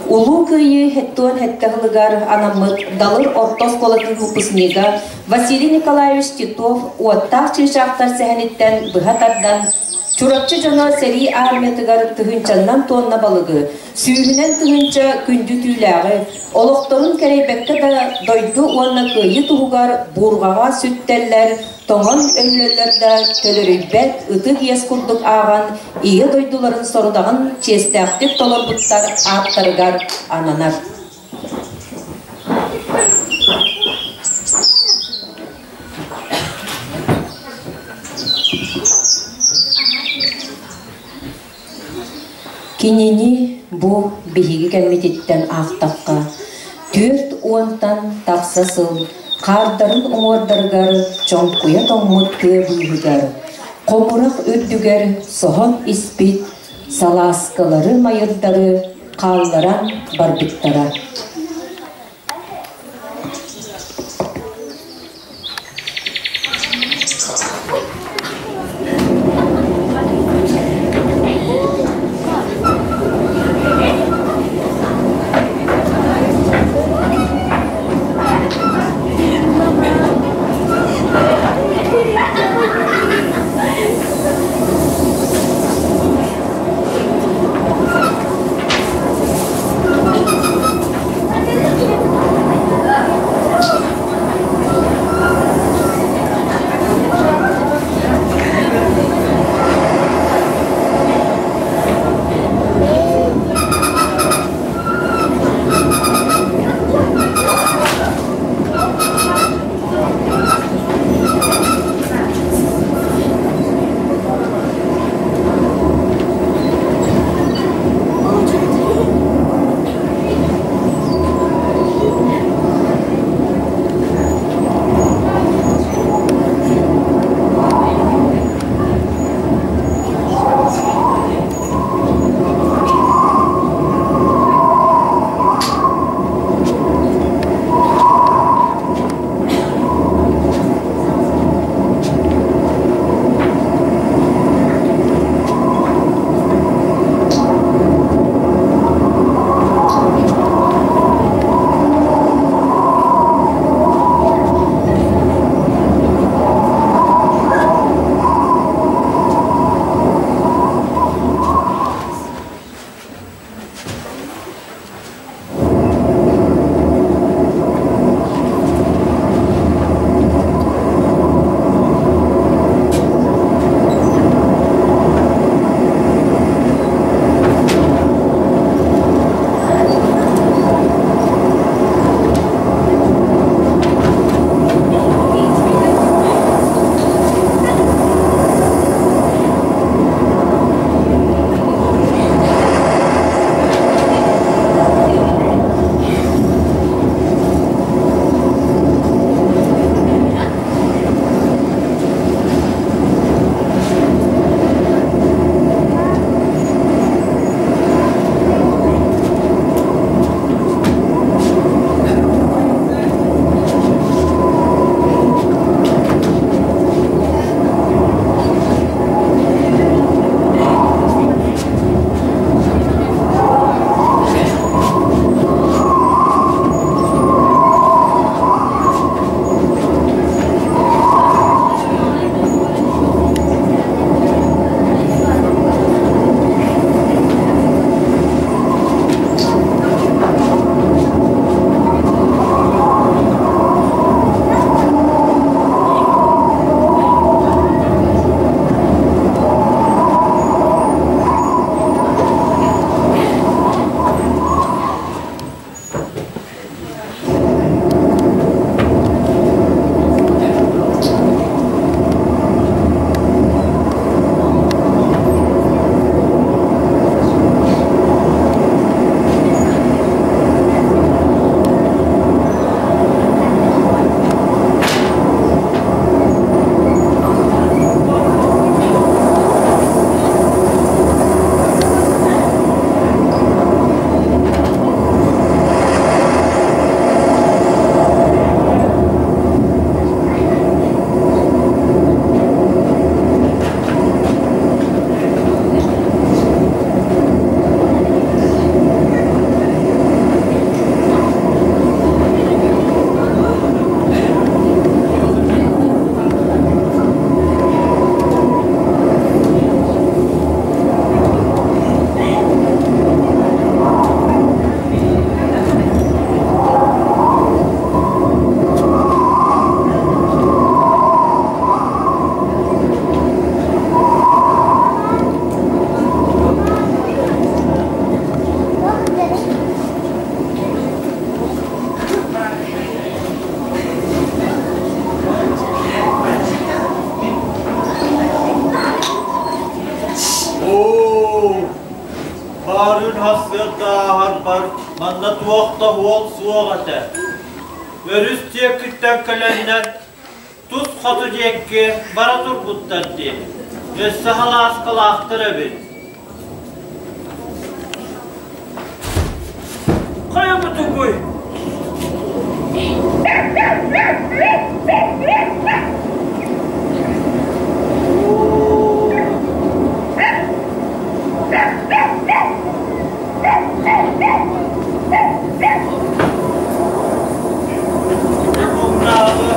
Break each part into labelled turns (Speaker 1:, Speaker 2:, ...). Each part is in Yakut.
Speaker 1: Улуу Кыайыы 77 сылыгар анаммыт Далыр орто оскуолатын выпускнига Василий Николаевич Титов уоттаах чыычаахтар сэһэниттэн быһа тардан Чурапчы дьоно сэрии армиятыгар тыһыынчаннан туонна балыгы, сүүһүнэн тыһыынча күндү түүлээҕи, олохторун кэрэйбэккэ да дойду уонна кыайыы туһугар буурҕаҕа сүттэллэр, тоҥон өллөллөр да төлөрүйбэт ытык иэс курдук ааҕан Ийэ дойдуларын сорудаҕын чиэстээхтик толорбуттар ааттарыгар ананар. Кинини бу биһиги кэммититтэн аахтахха, 40-тан тахса сыл хаардарын уҥуордарыгар чоҥкуйа тоҥмут тыа быыһыгар, хомурах үрдүгэр соһон испит салааскалары-майырдары хаалларан барбыттара.
Speaker 2: Баарыын сарсыарда ааһарбар манна туох да уол суох этэ. Өрүс диэкиттэн кэлэннэр тус хоту диэки бара турбуттар дии. Өссө халааскалаахтар эбит. Хайа бутугуй? Муҥнааҕы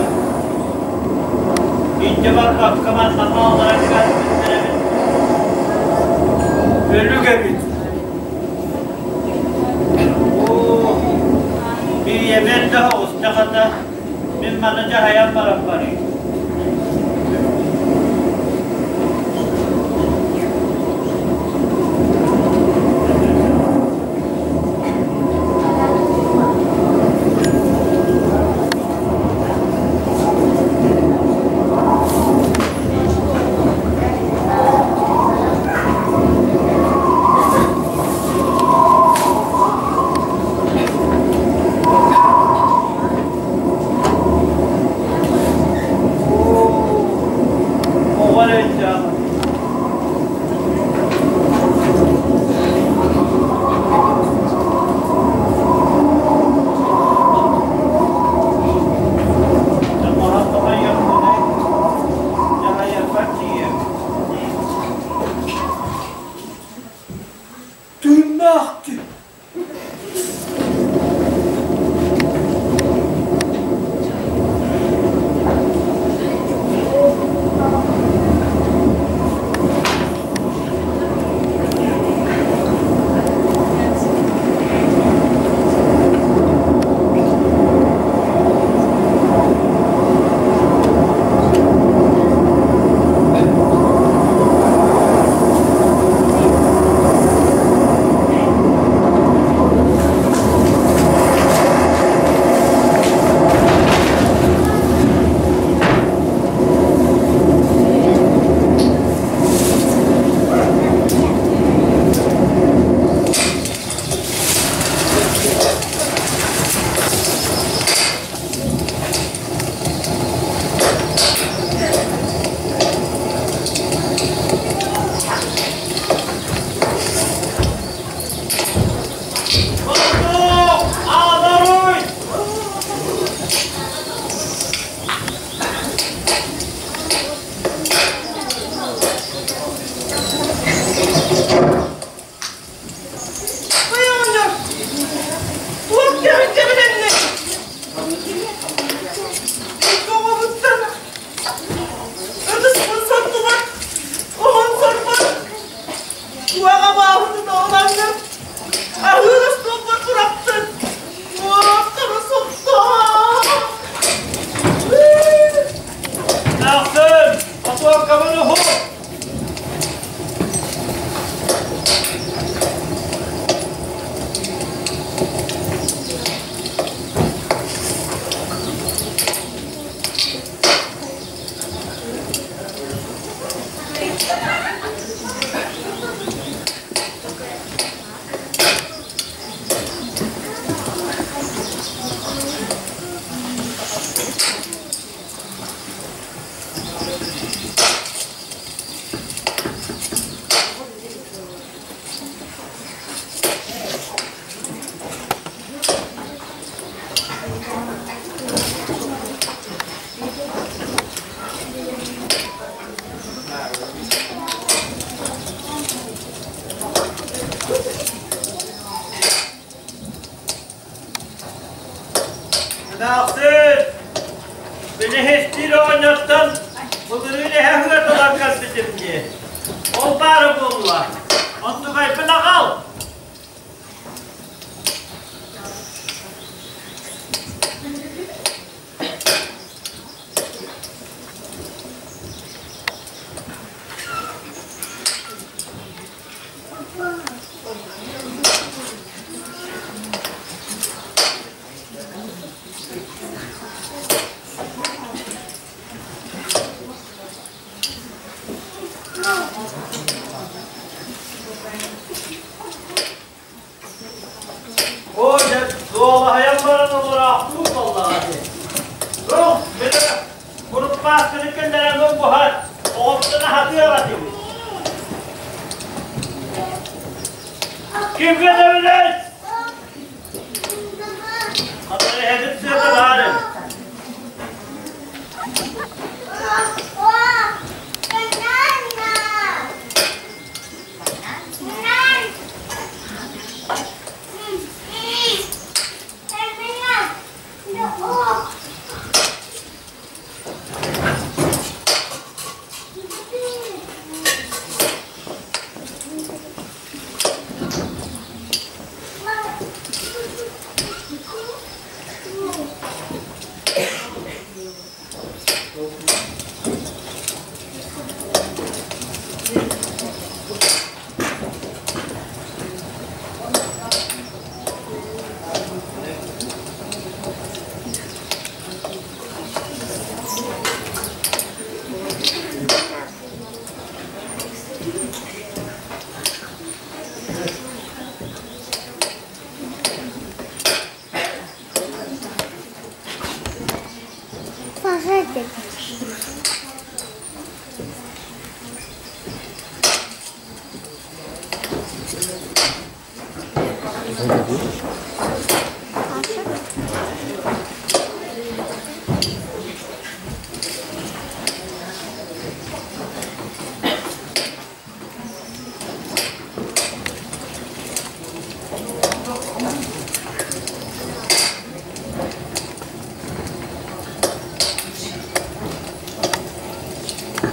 Speaker 2: илдьэ барбакка манна хаалларан кэлбиттэр эбит. Өлүк эбит. Оо, ийэбэр да оҕустаҕына мин маны дьаһайан баран барыым. Оҕо эрэ өйдөөх.
Speaker 3: Тыыннаах дии.
Speaker 2: Аадаруй!
Speaker 3: Хайа туох кэһин кэбилэннэ? Оҕобуттан ытыспын соттубат, оһон сорбот, туоҕа бааһытын оҕоланнар, аһыыр остуолбар тураппын, уоттары соттоо.
Speaker 2: Нахсын! Отуоккабын уһун! Нахсын! Билиһистиир оҕонньортон былырыын эһэ ыаталар кэлбитим дии. Ол баара буолла. Онтукайбын аҕал! Саппааскыны киллэрэн буһар, оҕобутун аһатыах этибит. Кимгэ дөбүлэй? Хатар эһэбит сыата баар эбит.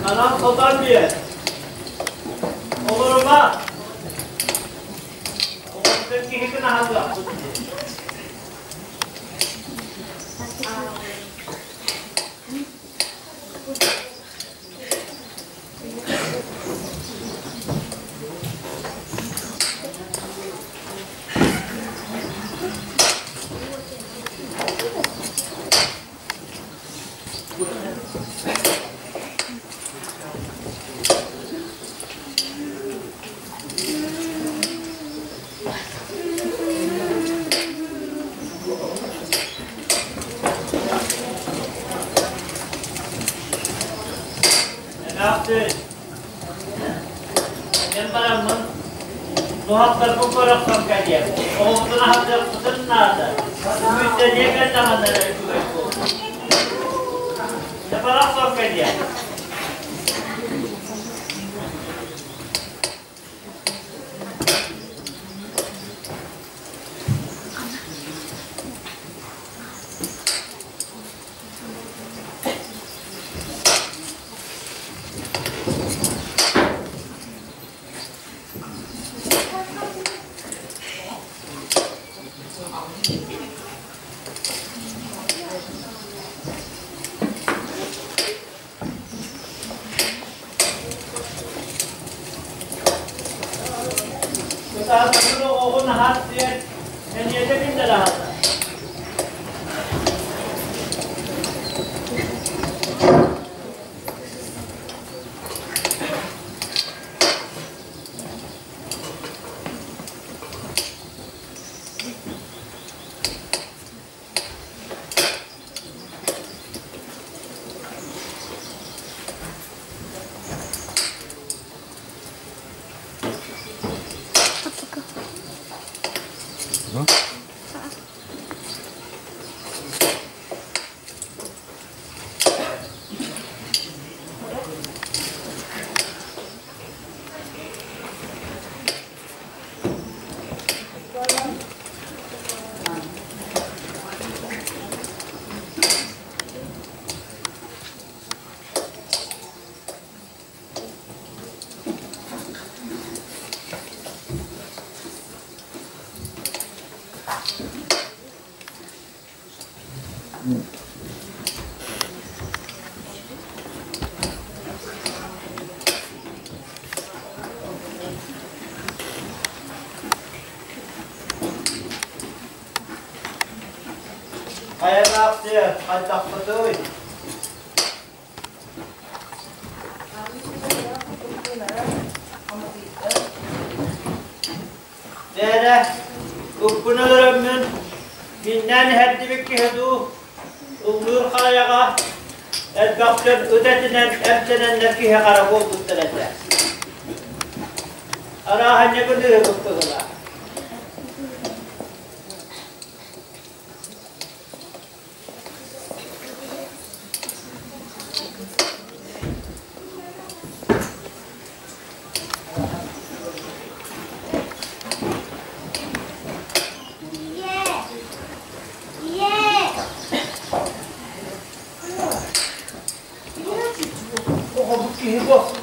Speaker 2: Anam сотон биэр. Олорума. Оҕотун киһитин аһатыахпыт дии. Эмээхсин, Эн бараммын туһахтарбын көрөххөн кэлиэм. Оҕобутун аһатыахпытын наада. Үгүстэниэ кэллэҕинэ эрэ үчүгэй буолуо. Дьэ барахсан кэлиэм. Кытаататын оҕоҕун аһаат диэн эниэтэ киллэрэ аһата. Хайа хайдахпытый? Бээрэ, уккун өлөрөммүн, миннээн иһэрдибит киһи дуу, ыллыыр харайаҕа. Элбэх дьон ыт этинэн эмтэнэннэр киһи хара буолбуттар этэ. Арааһа ньыгыныыһыбыт быһыылаах. Оҕобут киһи буолсу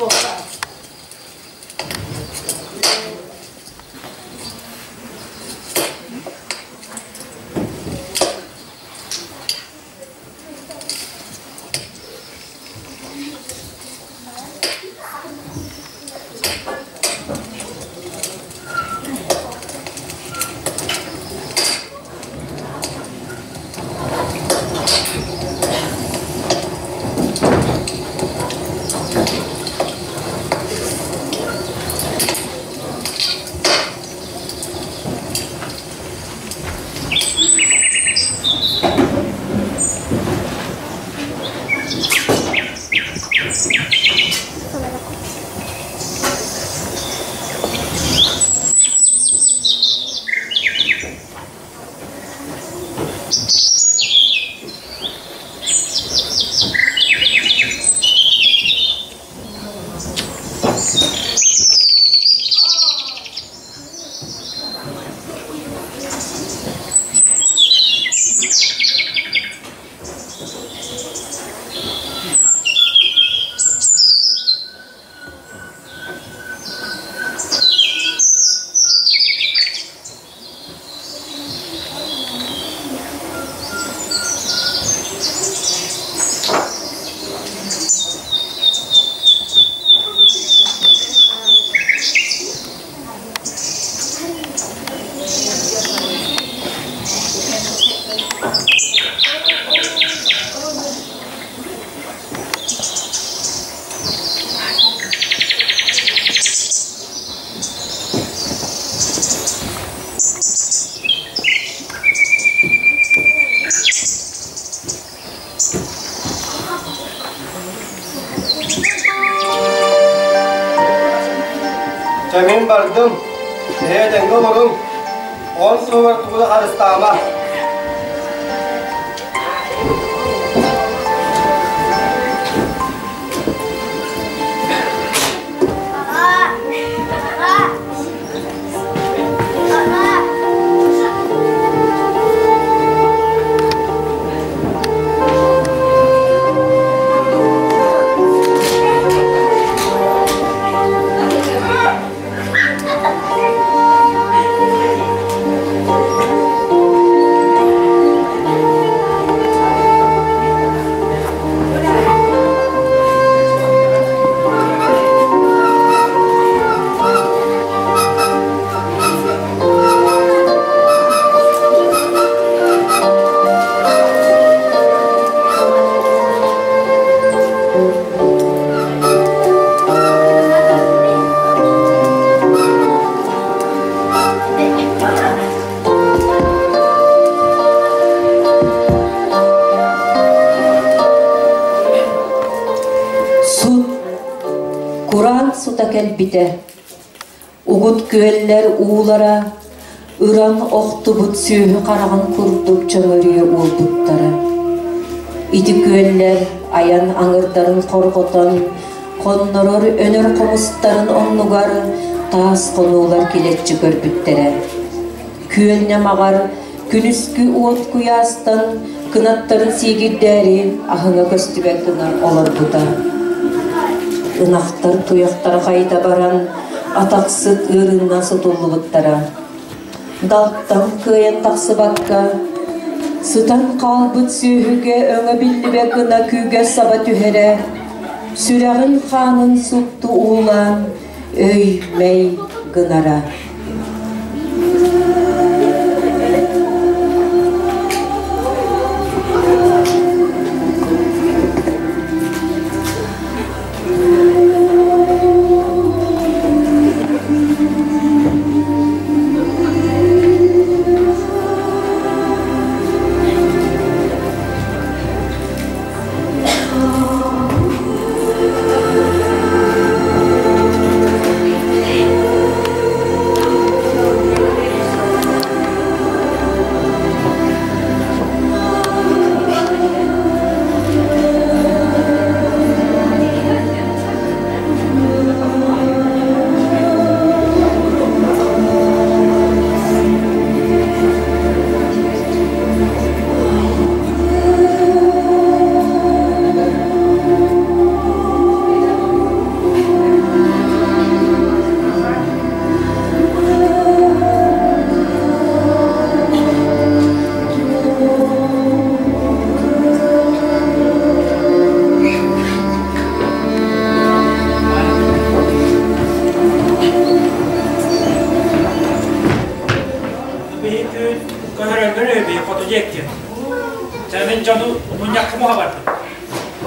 Speaker 4: Чэ мин бардым, эһээ этэҥҥэ олоруҥ, он туһугар тугу да харыстаама.
Speaker 1: Сут, кураан сута кэлбитэ. Угут күөллэр уулара ыран охтубут сүөһү хараҕын курдук чөҥөрүйэ уолбуттара. Ити күөллэр айан аҥырдарын хорҕотон, хоннорор өнөр хомустарын оннугар таас хонуулар килэччи көрбүттэрэ. Күөл ньамаҕар күнүскү уот куйаастан кынаттарын сиигирдээри аһыҥа көстүбэт гына олорбута. Ынахтар туйахтара хайыта баран, атахсыт ыарыынан сотуллубуттара. Далтан кыайан тахсыбакка, сытан хаалбыт сүөһүгэ өҥө биллибэт гына күүгэ саба түһэрэ, сүрэҕин хаанын супту уулаан, өй-мэй гынара.
Speaker 5: Күн көһөрөллөр үһү хоту диэки. Чэ мин дьону мунньахха муха бардым.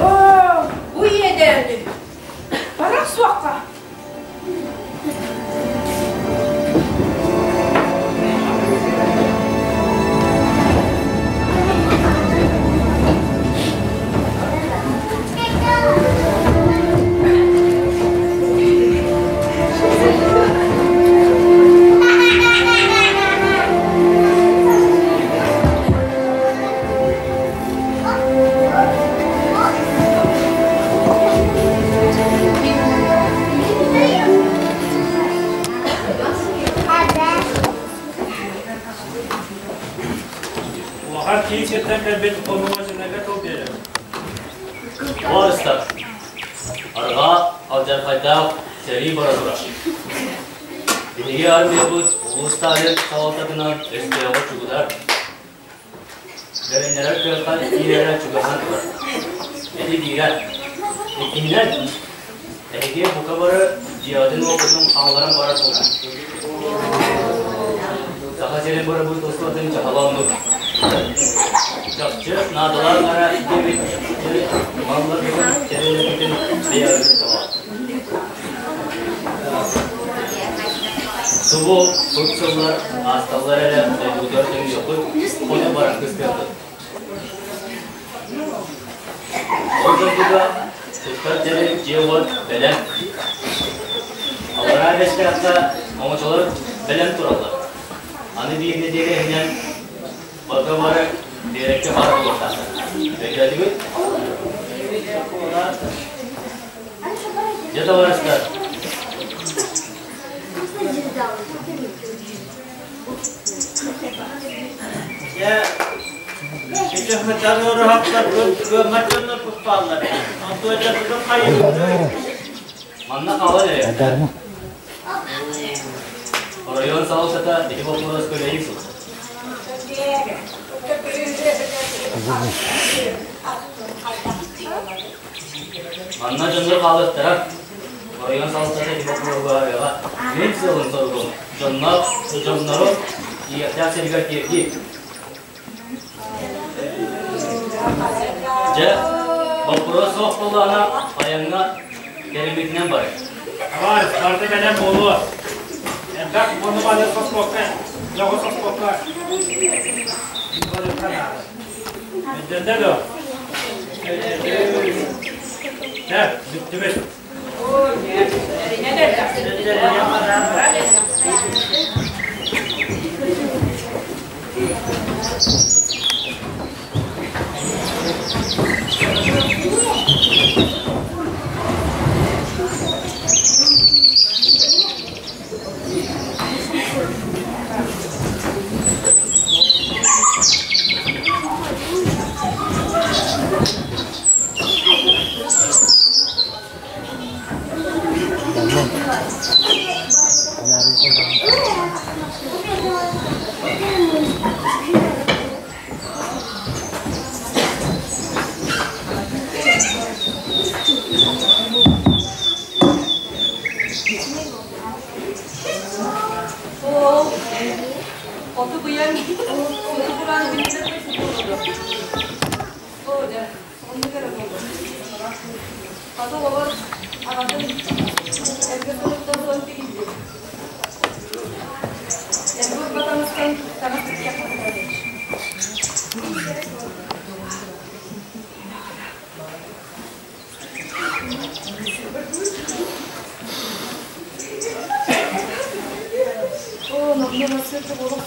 Speaker 3: Оо, бу иэдээни. Барах суохха.
Speaker 5: Улахан киин сиртэн кэлбит хомуочунайга тыл биэрэбин.
Speaker 6: Орыстар. Арҕаа алдьархайдаах сэрии бара турар. Биһиги армиябыт Улуу Сталин салалтатынан өстөөҕү чугутар. Бэриннэрэр кыахха киирэрэ чугаһаан турар. Ити биирэ. Иккиһинэн, эһиги бука бары дьиэҕитин-уоккутун хаалларан барар буолуҥ. Саха сирин бырабыыталыстыбатын дьаһала оннук. Чахчы наадалаах эрэ диэбит малларгытын, тэриллэргитин бэйэҕитин талаҕыт. Субу сут сыллар аасталлар эрэ дойдугутугар төннүөххүт, хоту баран кыстыаххыт. Ол дойдуга туттар дьэри дьиэ-уот бэлэм. Аллараа Бэстээххэ оҥочолор бэлэм тураллар. Аны биир нэдиэлэ иһинэн барыга бары биэрэккэ баар буолуохтаахтар. Өйдөөтүгүт? Дьэ, товарищтар,
Speaker 2: Дьэ, ити ыарахаттар кыаммат дьоннор куспааллар. Онтуо дьоннорун хайыыбыт?
Speaker 6: Манна хаалан эрэр. Оройуон салалтата ити боппуруос көлөйүк суох. Манна дьоннор хаалыахтара. Оройуон салалтата ити боппуруоһуга мин сыалым-соругум дьоннор, дьоннору иэхтээх сиригэр тиэрдии. Дьэ, боппуруос суох буоллаҕына, айаҥҥа кэлиммитинэн барый.
Speaker 5: Табаарыс, барыта бэлэм буолуо. Элбэх муну-маны соспокко, дьоҕу соспокко. Өйдөннө дуо? Дьэ, бүттүбүт.
Speaker 3: Оту быйаҥ, суту бураан билбэт Оо дьэ, оннук эрэ буолуо. Хата оҕолор аҕатын эргэ суруктан ылан тигийдим. Эргэ урба таҥастан таҥас тиксиэххэ Оо, номнуо массыына буолуох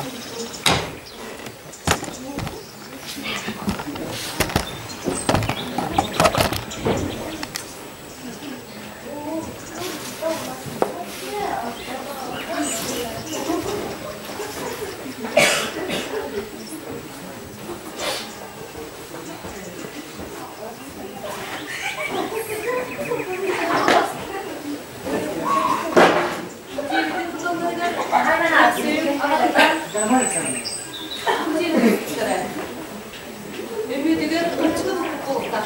Speaker 3: Үмүтүгэр кырчык буолта.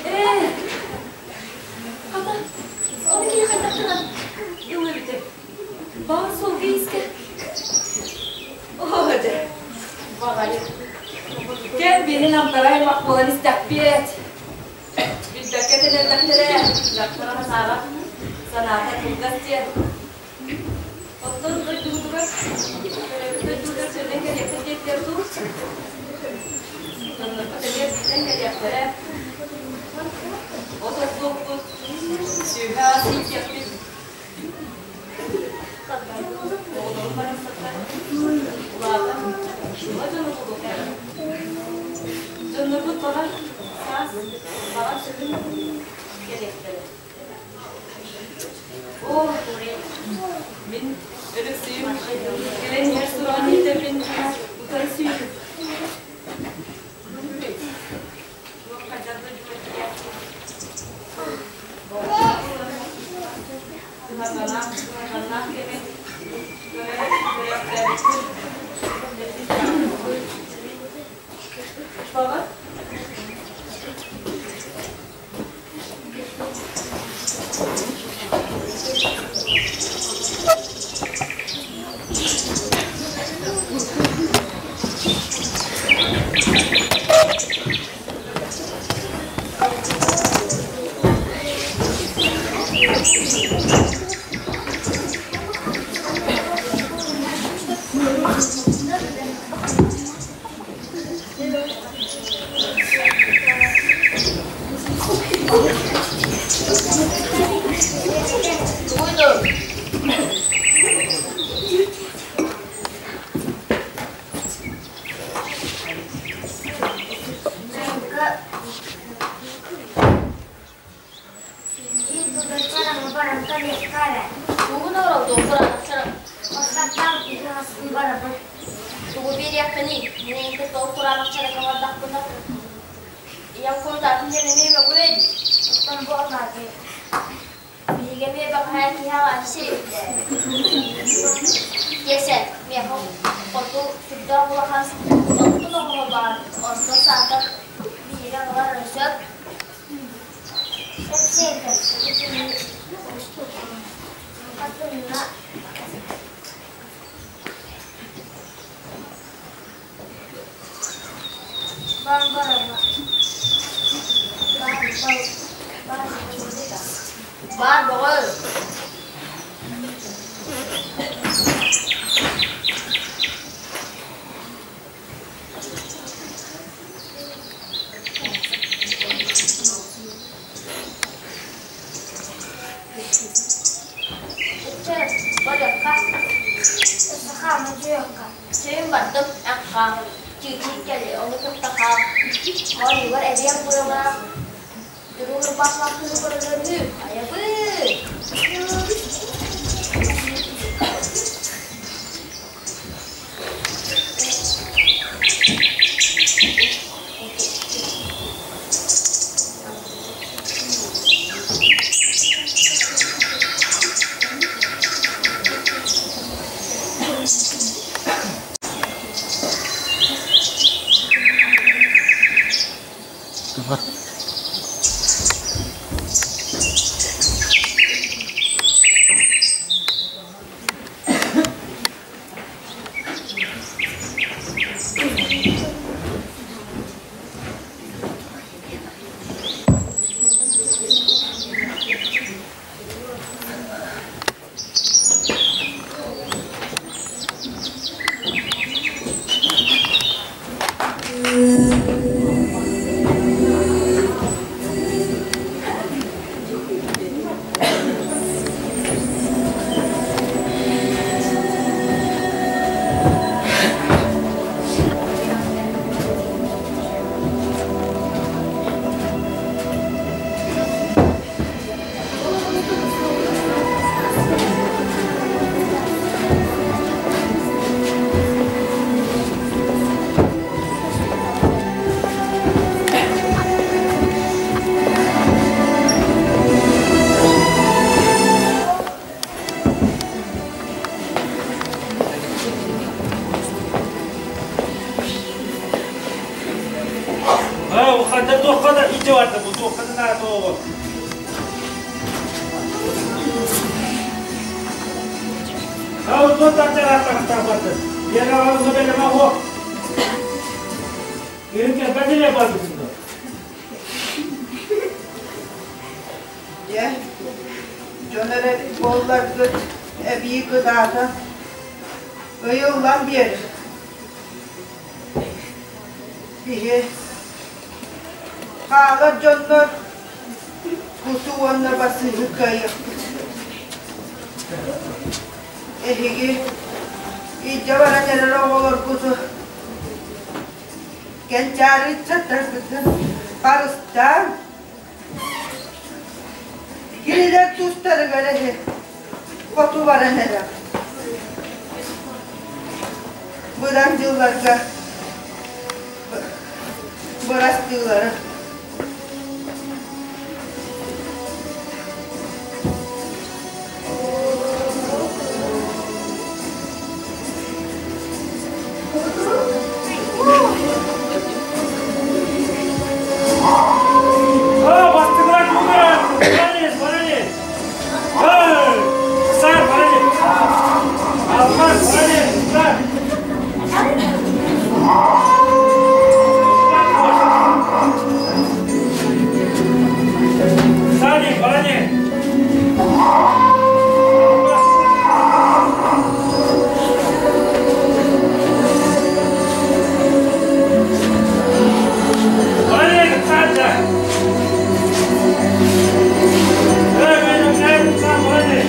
Speaker 3: Ээ, хата, оны киһи хайдах гынан ылла эбитэ. Баар суолга искэ. дьэ. Баҕайы. Кэм биһин амтара аймах буолан истэхпиэт. Билбэккэ тэнэрдэхтэрэ, дьахтара санааҕа санаата кылгас диэн. Оттон дойдубутугар, төрөөбүт дойдубутугар сөрүнэн кэлиэххит диэтилэр дуу? Дьоннорбут эмиэ эргиллэн кэлиэхтэрэ. От ордуохпут, сүөһү ас иитиэхпит. Оҕолорум барахсаттар улаатан тула дьону булуохтара. Дьоннорбут баҕар саас, баҕар сүгүн кэлиэхтэрэ. Оо, мин Өлөксөйүм кэлэн иһэр сураҕын иһиттэрбин утары сүүрдүм. Туох хайдах дойдуга тиийээччи? Кыһарҕанаах, кыһарҕаннаах кэми көрөөктөөбүппүн Баҕар
Speaker 7: Тугу биэриэхпиний? Мин эйигин тоҕо кураанах чаракка бардахпына ийэм куотаатын диэн эмиэ мөҕүөн. Оттон бу алаадьы. Биһиги эмиэ бэҕэһээ киһи алаадьы сиэбиттэрэ. Киэсэ, миэхэ хоту сүрдээх улахан оттун оҕоһо баар, онтон саатар биһиги аҕалар эрэ сөп. Баар бөҕө. Чэйин бардым, эн хаал, чыычык кэлиэ, ону кытта хаал. Оонньуугар эбиэм быалаах, дьоруой ырбаахлаах кыыһы көрөллөр үһү, айабыый!
Speaker 5: Ханна туохха да илдьэ барда бу туохха да наада оҕо. Диэн аҕалыга бэлэмэ оһох. Кыһын кэлбэт эле барбытында.
Speaker 8: Дьэ, дьон эрэ буолларгыт эбии кытаата ыйыллан биэр. Биһи хаалар дьоннор кусу уонна басыыһы кыайыахпыт. Эһиги илдьэ баран эрэр оҕолоргуту кэнчээри ыччаттаргытын харыстаан кинилэр тустарыгар эһи хоту баран эрэр. Быдан дьылларга бырастыылары
Speaker 5: Бастыгылар кугара! Баранес, баранес! Сар, баранес! Алмаз, баранес, сар! Сани, баранес! Алмаз! Баранес, сар! Сар, баранес!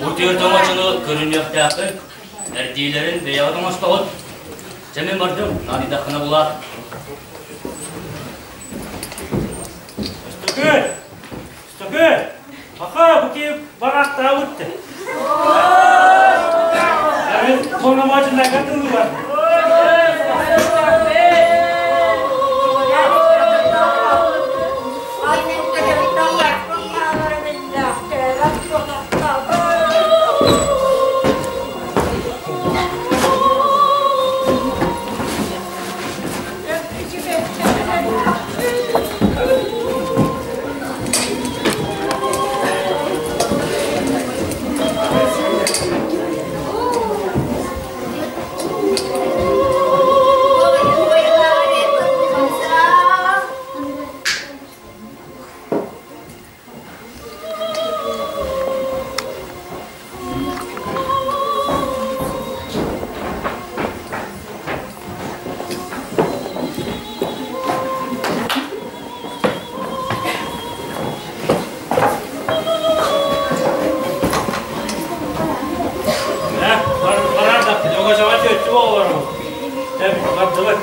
Speaker 6: Бу түөрт оҥочону көрүнүөхтээххин, эрдиилэрин бэйэҕит оҥостоҕут. Дьэ мин бардым, наадыйдаххына булаар.
Speaker 5: Өстөкөр! Өстөкөр! Аха, бу киһи бараахтаабыт. Мен хономачынайга тылы бар. Бардыбыт.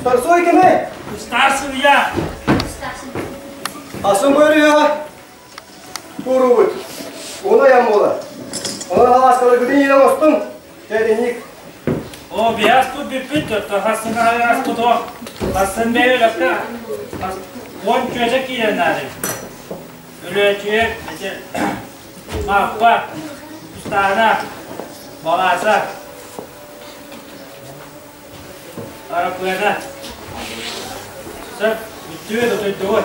Speaker 4: Старсой кими?
Speaker 5: Старший я.
Speaker 4: Асын көрüyor. Турубут. Ona yan bola. Ona halaskalı gıdın yine ostun. Tedenlik.
Speaker 5: О, биас тут биппит, то хасын хагас тут о. Хасын бэйэ лапка. Он чөжө киирен нары. Үлөчүө, эте Маппа, Тустана, Баласа, Арапуэна. Сыр, бүттүө дотойдугу.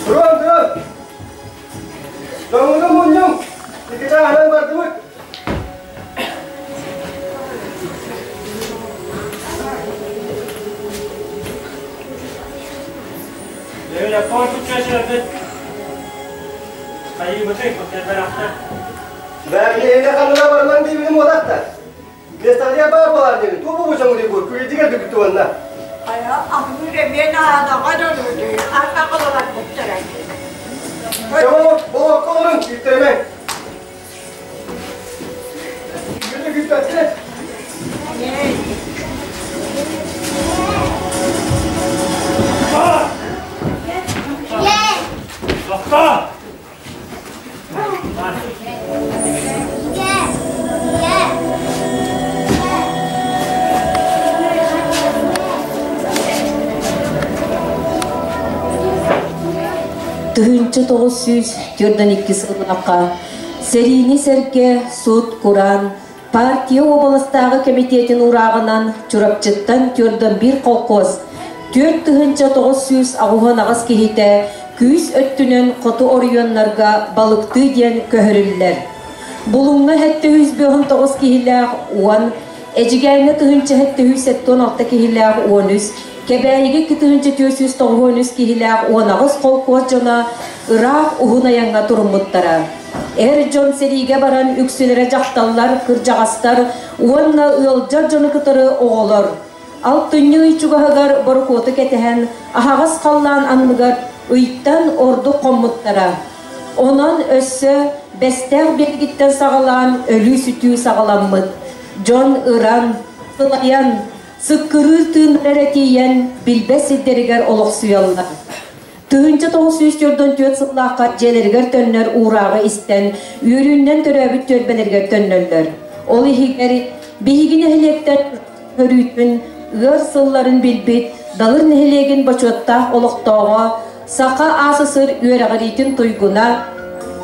Speaker 4: Durun durun. Dongunu munyum. Dikita hanan bardubut.
Speaker 5: Бэйэ лапка чөжө бит. Кайы быты, көтөр
Speaker 4: Бәgi эне kanına barman diye benim odakta. Mesajya bar bolar dedi. Tu bu bu çamur bu. Küyedi geldi kütü onunla. Tamam, bu kolorun kütürme. Güle güle.
Speaker 5: Тоқта!
Speaker 1: Тыһыынча тоҕус сүүс төрдөн икки сыллаахха сэриини сэргэ суут кураан партия уобаластааҕы кэмитиэтин уурааҕынан Чурапчыттан төрдөн биир колхоз 4998 киһитэ күүс өттүнэн хоту оройуоннарга балыктыы диэн көһөрүллэр. Булуҥҥа 759 киһилээх 10, Эдьигээҥҥэ 1776 киһилээх 13, Кэбээйигэ 2493 киһилээх 18 холкуос дьоно ыраах уһун айаҥҥа туруммуттара. Эр дьон сэриигэ баран үксүлэрэ дьахталлар, кырдьаҕастар уонна ыалдьар дьону кытары оҕолор. Алтынньы ый чугаһыгар борокуоту кэтэһэн, аһаҕас халлаан анныгар ыйтан ордук хоммуттара. Онон өссө бэстээх биэргиттэн саҕалаан өлүү-сүтүү саҕаламмыт. Дьон ыран, сылайан, сыккырыыр тыыннара тиийэн билбэт сирдэригэр олохсуйаллар. 1944 сыллаахха дьиэлэригэр төннөр уурааҕы истэн, үөрүүнэн төрөөбүт түөлбэлэригэр төннөллөр. Ол иһигэр биһиги нэһилиэктэр көрүүтүн ыар сылларын билбит Далыр нэһилиэгин бочуоттаах олохтооҕо Саха АССР үөрэҕириитин туйгуна,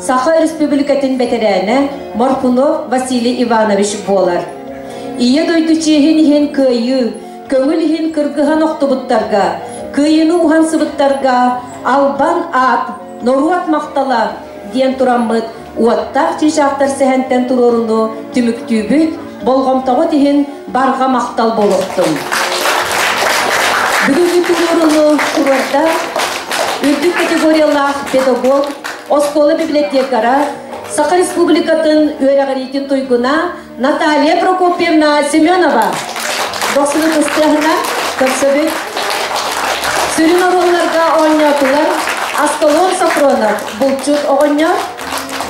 Speaker 1: Саха Республикатын бэтэрээнэ Морфунов Василий Иванович буолар. Ийэ дойду чиэһин иһин кыайыы, көҥүл иһин кыргыһан охтубуттарга, кыайыыны уһансыбыттарга албан аат, норуот махтала диэн тураммыт уоттаах чыычаахтар сэһэнтэн туруоруну түмүктүүбүт. Болҕомтоҕут иһин барҕа махтал буолуохтун. Бүгүҥҥү туруоруну туруорда үрдүк категориялаах педагог, оскуола библиотекара, Саха Республикатын үөрэҕириитин туйгуна Наталья Прокопьевна Семенова. Дохсуну кыстыаһына көрсөбүт. Сүрүн оруолларга оонньоотулар Аскалон Софронов, булчут оҕонньор,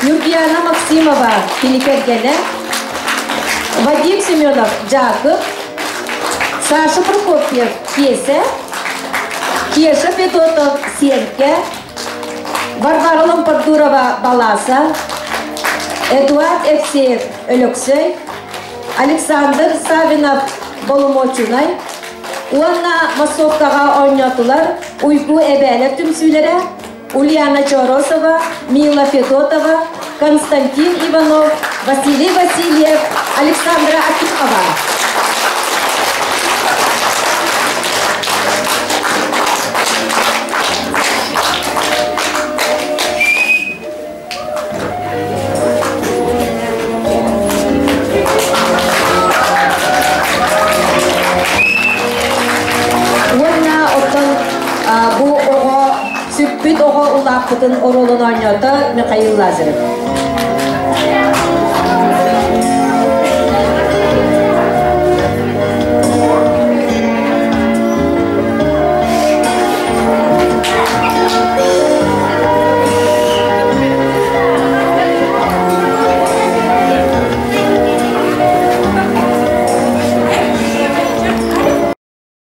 Speaker 1: Ньургуяна Максимова, кини кэргэнэ, Вадим Семенов, Дьаакып, Саша Прокопьев, Киэсэ, Кеша Федотов, Сиэнкэ, Варвара Ломпордурова, Баласа, Эдуард Евсеев, Өлөксөй, Александр Савинов, Боломуочунай уонна массовкаҕа оонньоотулар Уйгу эбээлэр түмсүүлэрэ, Ульяна Чоросова, Мила Федотова, Константин Иванов, Василий Васильев, Александра Акимова. Уонна оттон бу оҕо сүппүт оҕо улааппытын оруолун оонньоото Михаил Лазарев.